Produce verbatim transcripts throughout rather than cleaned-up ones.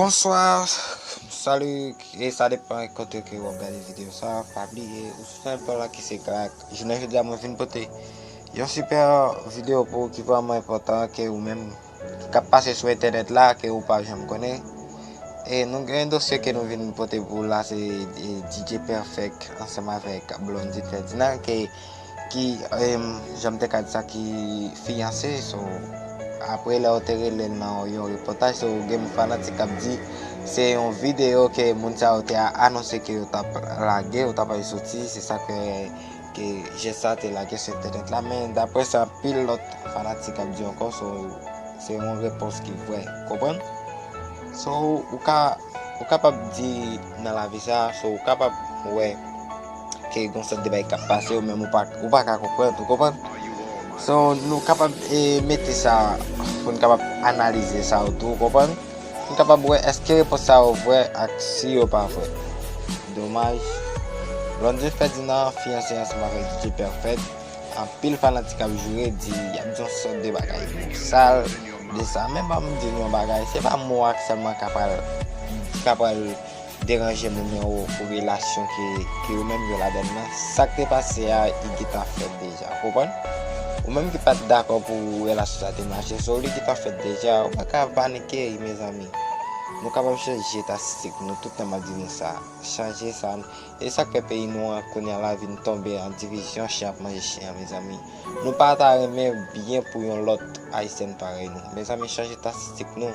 Bonswa, salut, e sa depan kote ke w ap gade videyo sa. Pa bliye, ou sou chanèl pa w la ki se Clark. Jounen jodi a mwen vin pote yon sipè videyo pou ou ki vrèman enpòtan, ke ou menm k ap pase sou entènèt la, ke ou pa janm konnen. E nou gen yon dosye ke nou vin pote pou ou la, se e, D J Perfect ansanm avèk Blondedy Ferdinand, ke ki, em, jan m te ka di sa, ki fiyanse. So, apre lè yo te rele l nan yon repòtaj, so, gen fanatik k ap di se yon videyo ke moun sa yo te a- anonse ke yo t ap lage, yo t ap al soti, se sa ke, ke jès sa te lage sou entènèt la, men daprè sa anpil lòt fanatik ap di ankò, so, se yon repons ki vrè, konprann? So, ou ka, ou kapab di nan lavi sa, so, ou kapab wè ke gon sòt de bagay k ap pase, ou menm ou pa, ou pa ka konprann, ou konprann? So, nou kapab e, mete sa, pou n kapab analize sa yo tou, ou konprann? N kapab wè èske repons sa yo vrè ak si yo pa vrè. Domaj, Blondedy Ferdinand fiyanse ansanm avèk D J Perfect. Anpil fanatik ap joure, di y ap di yon sòt de bagay sal de sa. Men ban m di nou yon bagay, se pa mo a sèlman k ap pral, k ap pral deranje moun yo pou relasyon ke, ke yo menm yo ladann nan. Sa k te pase a, li gentan fèt deja, ou konprann? Ou menm ki pa t dakò pou relasyon sa te mache, so li gentan fèt deja, ou pa ka panike, mezanmi. Nou kapab chanje estatistik nou, tout tan m ap di nou sa. Chanje sa, e sa k fè peyi nou an kounye a la vin tonbe an divizyon, chen ap manje chen an, mezanmi. Nou pa ta renmen byen pou yon lòt ayisyen parèy nou. Mezanmi, chanje estatistik nou.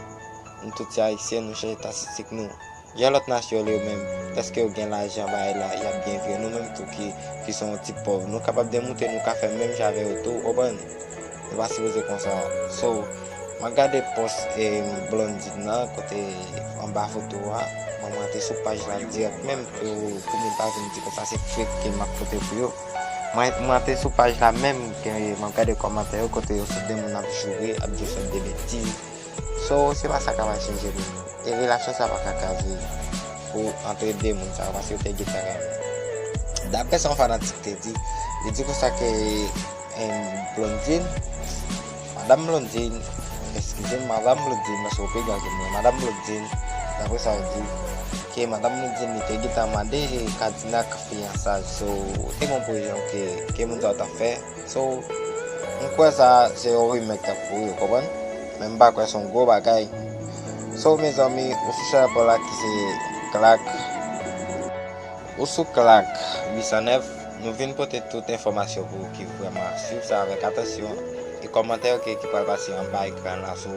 Nou tout se ayisyen, nou chanje estatistik nou. Jan lòt nasyon yo menm, dèske yo gen lajan bagay la, y ap byen viv. Nou menm tou ki, ki se yon ti pòv, nou kapab demoute, nou ka fè menm jan avè yo tou, ou konprann? Nou pa sipoze konsa. So, m ap gade pòs e, Blondedy nan, kote anba foto a, mwen mwen te sou paj la dirèk menm pou, pou moun pa vin di konsa se fake ke m ap pote pou yo. Mwen mwen te sou paj la menm ke m ap gade kòmantè yo kote yo sòt de moun ap joure, ap di yo sòt de betiz. So, se pa sa k ap al chanje nou. E relasyon sa pa ka kraze pou antre de moun sa yo, paske yo te gentan renmen. Daprè sa yon fanatik te di, li di konsa ke em, Blondedy, Madam Blondedy, eskize m, Madam Blondedy, paske w peyi a ke mwen, Madam Blondedy, daprè sa yo di, ke Madam Blondedy li te gentan mande Kadina k fiyansaj, so, te gen yon pwojè ke, ke moun sa yo t ap fè, so, m kwè sa se yon rimè k t ap kouri, ou konprann? Men m pa kwè se yon gwo bagay. So, mezanmi, ou sou chanèl pa w la ki se Clark. Ou sou Clark uit san nèf, nou vin pote tout enfòmasyon pou ou ki vrèman swiv sa avèk atansyon, e kòmantè yo ki, ki pral pase anba ekran la, so,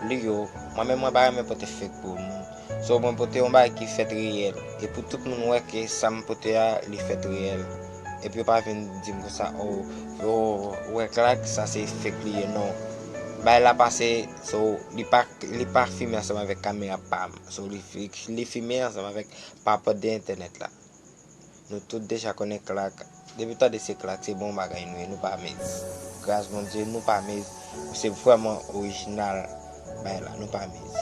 li yo. Mwen menm, mwen pa renmen pote fake pou moun. So, mwen pote yon bagay ki fèt reyèl. E pou tout moun wè ke sa m pote a, li fèt reyèl. Epi yo pa vin di m konsa, o, o, ou wè Clark, sa se fake li ye, non. Bagay la pase, so, li pa, li pa filme ansanm avèk kamera pa m. So, li fi-, li filme ansanm avèk pa pòt de entènèt la. Nou tout deja konnen Clark. Depi w tande se Clark, se bon bagay nou ye, nou pa mez. Gras Bondye, nou pa mez. Se vrèman orijinal bagay la, nou pa mez.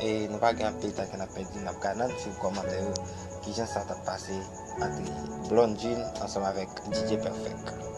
E nou pa gen anpil tan ke n ap pèdi, n ap gade, n ap swiv kòmantè yo, kijan sa t ap pase ant Blondedy ansanm avèk D J Perfect.